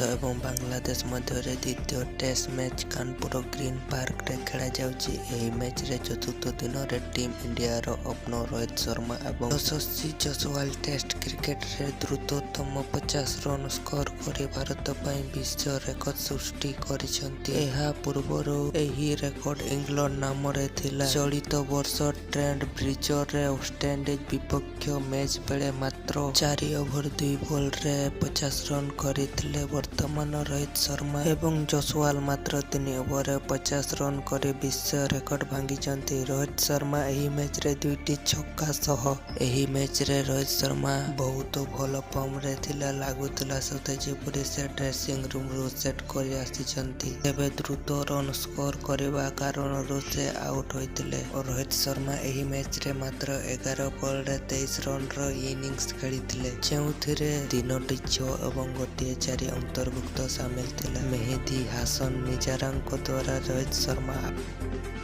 ଭାରତ ଏବଂ ବାଂଲାଦେଶ ମଧ୍ୟରେ ଦ୍ୱିତୀୟ ଟେଷ୍ଟ ମ୍ୟାଚ୍ କାନପୁରର ଗ୍ରୀନ ପାର୍କରେ ଖେଳାଯାଉଛି। ଏହି ମ୍ୟାଚର ଚତୁର୍ଥ ଦିନରେ ଟିମ୍ ଇଣ୍ଡିଆର ଓପନର ରୋହିତ ଶର୍ମା ଏବଂ ଯଶସ୍ୱୀ ଜୟସ୍ୱାଲ ଟେଷ୍ଟ କ୍ରିକେଟରେ ଦ୍ରୁତତମ 50 ରନ୍ ସ୍କୋର କରି ଭାରତ ପାଇଁ ବିଶ୍ୱ ରେକର୍ଡ ସୃଷ୍ଟି କରିଛନ୍ତି। ଏହା ପୂର୍ବରୁ ଏହି ରେକର୍ଡ ଇଂଲଣ୍ଡ ନାମରେ ଥିଲା। ଚଳିତ ବର୍ଷ ଟ୍ରେଣ୍ଟ ବ୍ରିଜରେ ୱେଷ୍ଟଇଣ୍ଡିଜ ବିପକ୍ଷ ମ୍ୟାଚ୍ ବେଳେ ମାତ୍ର 4 ଓଭର 2 ବଲରେ 50 ରନ୍ କରିଥିଲେ। ବର୍ତ୍ତମାନ ରୋହିତ ଶର୍ମା ଏବଂ ଜୟସ୍ୱାଲ ମାତ୍ର 3 ଓଭରରେ 50 ରନ୍ କରି ବିଶ୍ୱ ରେକର୍ଡ ଭାଙ୍ଗିଛନ୍ତି। ରୋହିତ ଶର୍ମା ଏହି ମ୍ୟାଚରେ ଦୁଇଟି ଛକା ସହ ଏହି ମ୍ୟାଚରେ ରୋହିତ ଶର୍ମା ବହୁତ ଭଲ ଫର୍ମରେ ଥିଲା। ଲାଗୁଥିଲା ସତେ ଯେପରି ସେ ଡ୍ରେସିଂ ରୁମରୁ ସେଟ୍ କରି ଆସିଛନ୍ତି। ତେବେ ଦ୍ରୁତ ରନ୍ ସ୍କୋର କରିବା କାରଣରୁ ସେ ଆଉଟ ହୋଇଥିଲେ। ରୋହିତ ଶର୍ମା ଏହି ମ୍ୟାଚରେ ମାତ୍ର 11 ବଲରେ 23 ରନର ଇନିଂସ ଖେଳିଥିଲେ, ଯେଉଁଥିରେ ତିନୋଟି ଛଅ ଏବଂ ଗୋଟିଏ ଚାରି ଅନ୍ତର୍ଭୁକ୍ତ ସାମିଲ ଥିଲା। ମେହେଦୀ ହାସନ ମିରାଜଙ୍କ ଦ୍ୱାରା ରୋହିତ ଶର୍ମା